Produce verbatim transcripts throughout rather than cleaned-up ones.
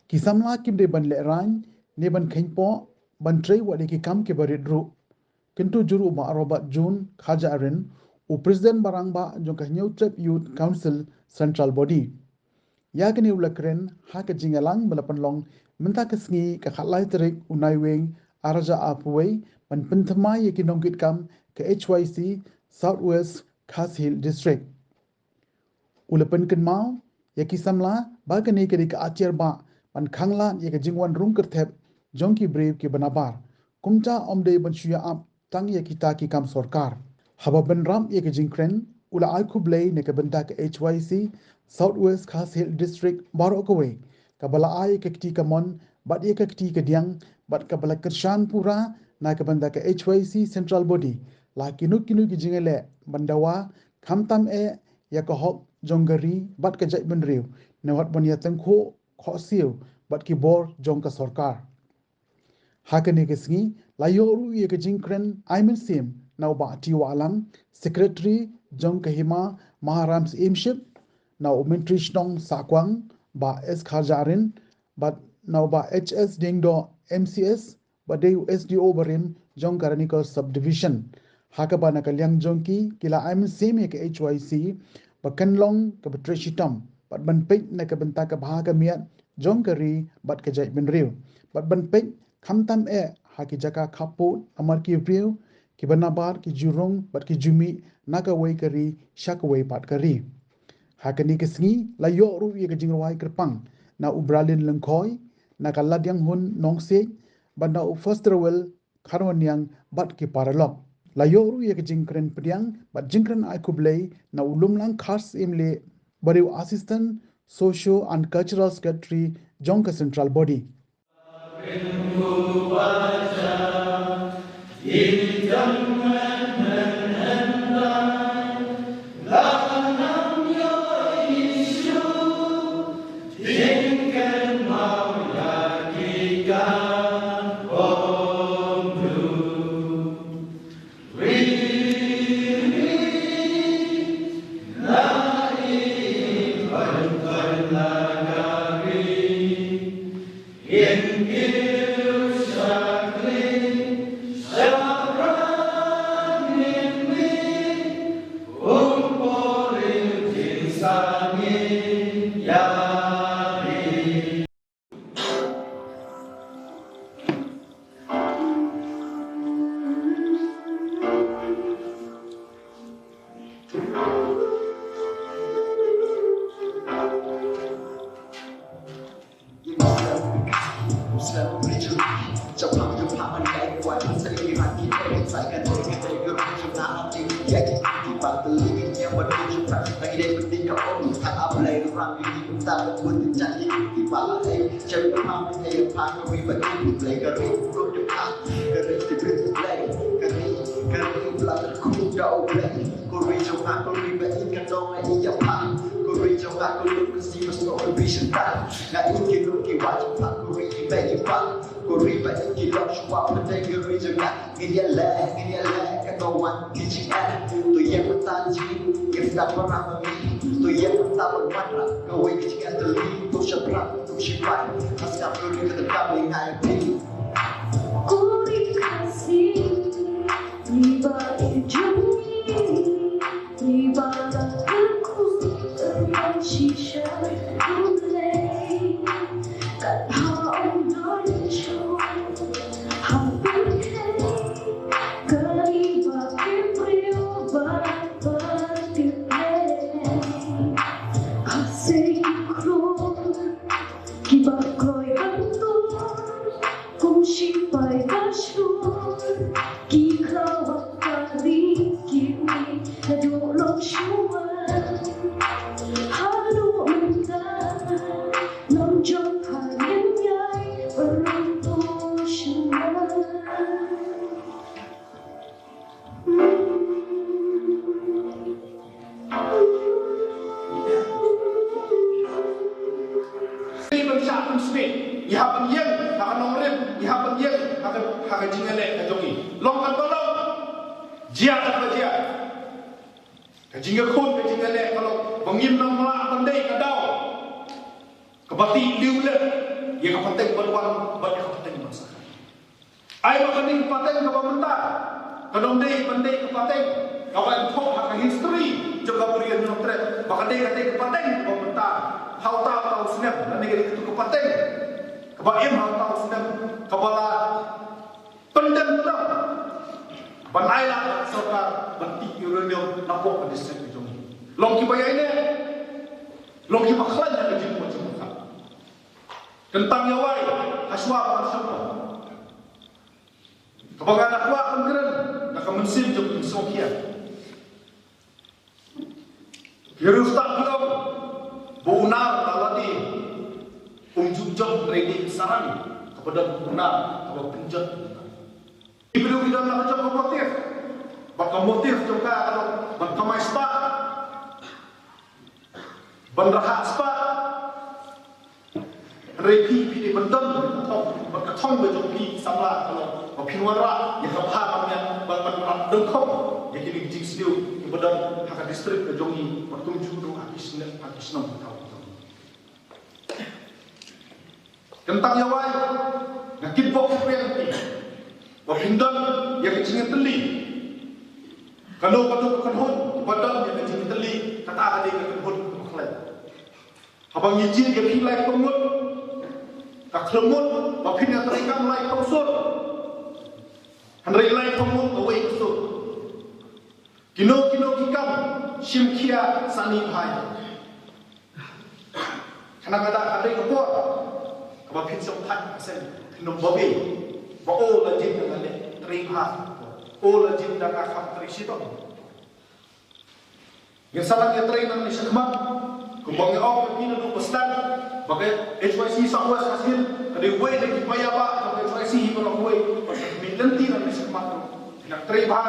Ki samla kim dei ban lehraiñ ne ban kheiñpoh ban trei wat ïa ki kam kiba rit ruh. Kyntu jur u Bah Robert June Kharjahrin, u President ba rangbah jong ka Hynñiewtrep Youth Council Central Body. Ïa kane u la kren ha ka jingïalang ba la pynlong mynta ka sngi ka khatlai tarik u Naiwieng arhajar arphew wei ban pynthymmai ïa ki nongkitkam ka H Y C South West Khasi Hills District. U la pynkynmaw ïa ki samla ba kane ka dei ka atiar bah ban khanglad ïa ka jingwan rung kyrthep jong ki briew kiba nabar. Kumta ym dei ban shu ïa ap tang ïa kita ki kam sorkar. Haba bynrap ïa ka jingkren, u la ai khublei na ka bynta ka H Y C South West Khasi Hills District baroh kawei, kaba la ai ïa ka kti kamon bad ïa ka kti kadiang bad kaba la kyrshan pura na ka bynta ka H Y C Central Body. La kino kino ki jingïaleh ban dawa khamtam eh ïa ka hok jong ka ri bad ka jaitbynriew, ne wat ban ïa tyngkhuh khohsiew bad ki bor jong ka sorkar. Ha kane ka sngi la ïoh ruh ïa ka jingkren ai mynsiem na u Bah T Wahlang, Secretary jong ka Hima Maharam Syiemship, na u Myntri Shnong Sahkwang Bah S Kharjahrin, bad na u Bah H S Diengdoh, M C S, ba dei u S D O barim jong ka Ranikor Subdivision. Ha kaba na ka liang jong ki, ki la ai mynsiem ïa ka H Y C ba kan long kaba trei shitom bad ban peit na ka bynta ka bha ka miat jong ka ri bad ka jaitbynriew, bad ban peit khamtam eh ha ki jaka khappud, namar ki briew kiba nabar ki ju rung bad ki ju mih na kawei ka ri sha kawei pat ka ri. Ha kane ka sngi la ïoh ruh ïa ka jingrwai kyrpang na u Bralin Lyngkhoi, na ka Ladiang Hun Nongsiej, bad na u Fosterwell Kharwaniang bad ki paralok. La ïoh ruh ïa ka jingkren pdiang bad jingkren ai khublei na u Lumlang Kharsyiemlieh, ba dei u Assistant Socio and Cultural Secretary jong ka Central Body. Ko ri Khasi, ri ba ïeit jong ngi, ri ba la kyrkhu, ri ba shisha kumne. Kat ha ong don shu ha pyrthei, ka ri ba ki briew ba ba ki briew. Ha sei ki khlur, kiba kloi ban tur kum shipai ba shur, ki khlaw ka ri ki ri haduh long shuwa. Haduh mynta long jong pha ngin ïai bynriew shuwa. Ngi ban shah pynshit, ngi hap ban ïeng ha ka nongrim, ngi hap ban ïeng ha ka, ha ka jingïaleh ka jong ngi. Long katba long, jia katba jia. Ka jingïakhun, ka jingïaleh ka long ba ngim nang lah ban dei ka daw kaba tih liew leh. ïa ka pateng ban wan bad ïa ka pateng ban sakhi. Ai ba kane ka pateng kaba mynta ka dang dei ban dei ka pateng kaba ïathuh ha ka history jong ka Bri Hynñiewtrep, ba ka dei ka dei ka pateng kaba mynta ha uta uta u snem, lane ka dei ka tu ka pateng kaba im ha uta u snem, kaba la pyndem pyndem ban ai lad ha ka sorkar ban tih uranium napoh ka district ka jong ngi. Long kiba ïaineh, long kiba khlaiñ ha ka jingmut jingpyrkhat. Kyntang ïa wai, ha shuwa ban shong, kaba nga da kwah ban kren da ka mynsiem jong ka sngewkhia. Ki riewstad ki ong ba u nar ba lade um ju jop, hynrei dei ka sarang kaba don u nar kaba pynjot. Ki briew ki don la ka jong ka motive, bad ka motive jong ka ka long ban kamai spah, ban rhah spah. Hynrei phi, phi dei ban don ka thong, bad ka thong ka jong phi samla ka long ba phin wanrah ïa ka bha ka miat, bad ban rat dengkhong ïa kine ki jingsniew kiba don ha ka district ka jong ngi, bad kumjuh ruh ha ki shnong, ha ki shnong ka jong ngi. Kyntang ïa wai, nga kitbok kitrwiang ïa phi ba phin don ïa ka jingïatylli. Kano kano ka kynhun ba don ïa ka jingïatylli, kata ka dei ka kynhun kaba khlaiñ. Haba ngi jied ïa phi laiphew ngut, ka khlem mut ba phin ïatreikam laiphew sur, hynrei laiphew ngut kawei ka sur. Kino kino ki kam shim khia sani bha. Khnang ba ka dei ka por kaba phin shong thait shen, phin ym babe ba o la jied da nga leh trei bha, o la jied da nga kham trei shitom. Ngin sa nang ïatrei nangne shakhmat. Kumba nga ong ïa phi naduh ba sdang ba ka H Y C South West Khasi Hills ka dei wei na ki paidbah jong ka H Y C hi baroh kawei. Ba ka mih lynti nangne shakhmat ruh, nang trei bha,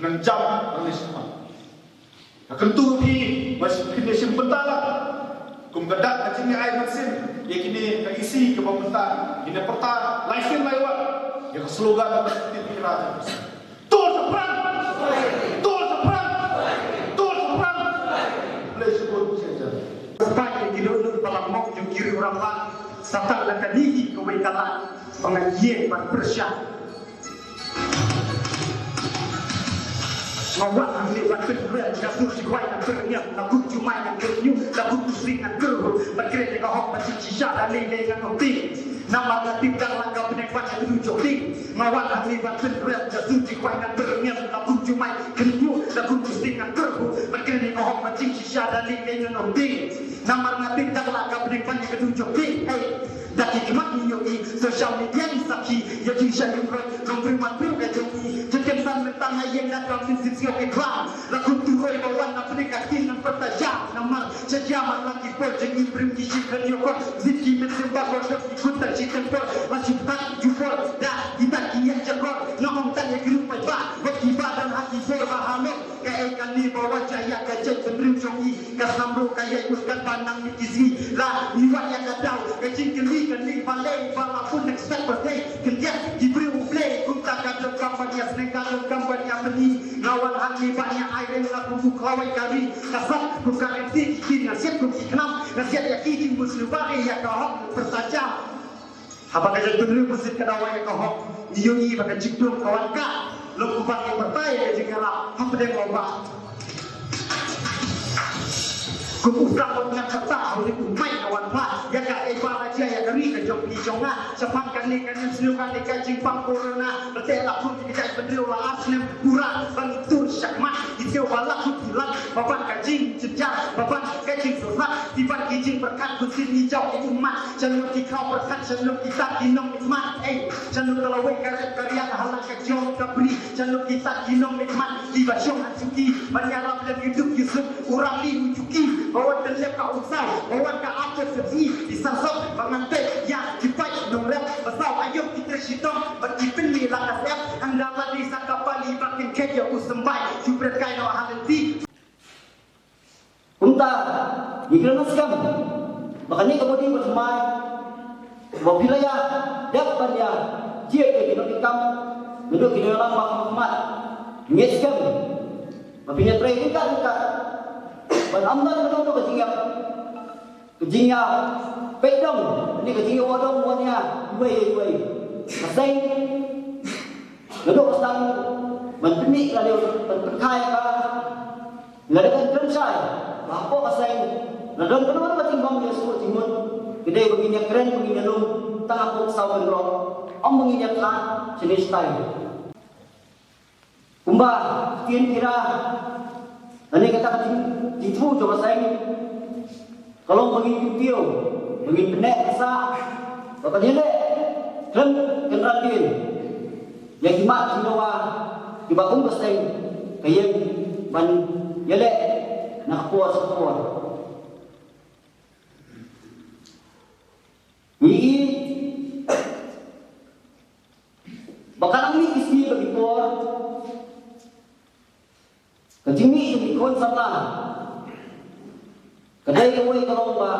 nang jam nangne shakhmat. Nga kyntu ïa phi ba phin ïa shim bynta lang. Kum ka dak ka jingïa ai mynsiem ïa kine ka E C kaba mynta ngin ïa pyrta lai sien lai wat ïa ka slogan ba ka Ktien Khra: Dur shaphrang! Dur shaphrang! Dur shaphrang! Khublei shibun. Khublei ïa ki dohnud ba la mok jong ki riew rangbah. Sa tang da kane hi kawei ka lad ba ngan ïeng ban pyrshah. Nga wan hangne ban pynrem, nga sur jingkhwai ngan pyrngem, la kum jumai ngan kyrñiu, la kum kusing ngan kyrhuh, ban kren ïa ka hok ban jingshisha, da lei lei ngan ym tieng. Namar nga tip dang la ka bneng ban ïa ka dujok tieng. Nga wan hangne ban pynrem, nga sur jingkhwai ngan pyrngem, la kum jumai kyrñiu, la kum kusing ngan kyrhuh, ban kren ïa ka hok ban jingshisha, da lei lei ngan ym tieng. Namar nga tip dang la ka bneng ban ïa ka dujok tieng. Hey. Da ki khmat ngi ïohi, social media ngi sakhi ïa ki jingshah ïing roi jong briew man briew ka jong ngi. Jingkynsan mynta nga ïeng na ka mynsiem sngewkhia klam. La kum u roi ba wan na pdeng ka ktien ngan pyrta ïa namar sha jia man la ki por jong ngi briew ngi shu kynnoh ïa kor. Zit ki mynsiem ba kor dep ki khun tang shi teng por. La shu tat ju por da kita ki ïa jakor. Nga ong tang ïa ki ruh paidbah wat kiba don ha ki por ba halor. Kaei kane ba wan sha ïa ka jaitbynriew jong ngi? Ka snam ruh ka ïaid mut katba nang mih ki sngi. La ngi wad ïa ka daw ka jingkylli kane balei ba la bun expect ba dei khyndiat ki briew U Blei. Kumta ka donkam ban ïasneng, ka donkam ban ïapyni. Nga wan hangne ban ïa ai rem la kum u khlawei ka ri. Ka sat kum ka rem ti ki kin, nga siat kum ki khnam, nga siat ïa ki jingmut sniew bare ïa ka hok pyrta jam. Haba ka jaitbynriew pyrshit ka dawa ïa ka hok, ngi ïohi ba ka jingdum ka wan ka long kumba ngi pyrta ïa ka jingïarap hapdeng u bah. Kum u tang u ngan kata ha u ri u mai ka wan phah ïa kaei ba la jia ïa ka ri ka jong phi jong nga. Shaphang kane ka nym sniew kane ka jingpang corona, ba te la khun ki jaitbynriew la ar snem pura ban tur shakhmat. Ki tiew ba la khun ki lat ba ban ka jingjynjar, ba ban ka jingsngewsih, ki ban ki jingpyrkhat khun sien ngi jaw ki ummat. Sha lum ki khraw pyrkhat, sha lum kita ki nongmihkhmat. Ei, sha lum ka lawei ka rep ka riang, ha la ka jong ka bri. Sha lum kita ki nongmihkhmat kiba shong ha shuki ban ïarap lem ïa u duk ïa u suk. U Rali u juki ba wan ka lep ka umsaw, ba wan ka apot sepngi. Ki sarsop ba ngan teh ïa ki paid nongrep ba saw aïom ki trei shitom bad ki pynmih la ka sep. Hangta la dei sa ka pali ba kin khet ïa u symbai. Shu pret kai noh ha lynti. Kumta ngi kren skhem ba kane ka body ba thymmai ba phi la ïa dep ban ïa jied ïa ki nongtrei kam naduh ki nongïalam ba khmat. Ngi skhem ba phin ïa trei ryngkat ryngkat ban ym don kano kano ka jingïap, ka jingïap Peit dong, kane ka jingïaroh dong wan ïa iwei ïa iwei. Ka seng, naduh ka sdang ban pynmih lane ban pynkha ïa ka, lada kan kren shai ba hapoh ka seng la don kano kano ka jingbam ïa shuh jingmut, ka dei ba ngin ïakren, ba ngin ïalum tang hapoh ka saw kynroh, ym ba ngin ïathah shane shatai. Kumba ktien Pira, lane kata ka jing, jingthmu jong ka seng, ka long ba ngin kyntiew, ba ngin pynneh pynsah, ba ban ïaleh khlem kynran dien ïa ki mat jingdawa kiba kum ka seng ka ïeng ban ïaleh na ka por sha ka por. Ngi i ba ka nang mih ki sngi bad ki por, ka jingmih jong ki khun samla ka dei kawei ka long ba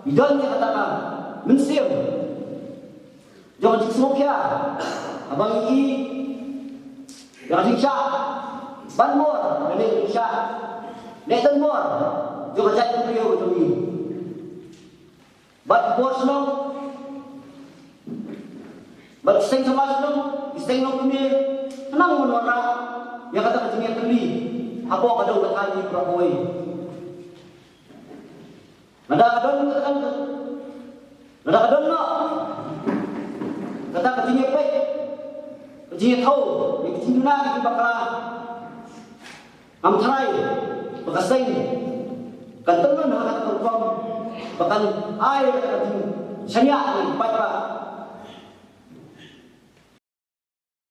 ngi don ïa kata ka mynsiem jong ka jingsngewkhia haba ngi i ïa ka jingshah ban bor, ka dei ka jingshah leh don bor jong ka jaitbynriew jong ngi. Bad ki bor shnong, bad ki seng samla shnong, ki seng longkmie, khnang ban wanrah ïa kata ka jingïatylli hapoh ka dong ka thaiñ baroh kawei. Lada ka don kata ka, lada ka don noh kata ka jingïapeit, ka jingïathaw, ïa ka jingduna ïa ki bakla, ngam tharai ba ka seng kan tymmen ha kata ka rukom ba kan ai ïa ka jingshaniah na ki paidbah.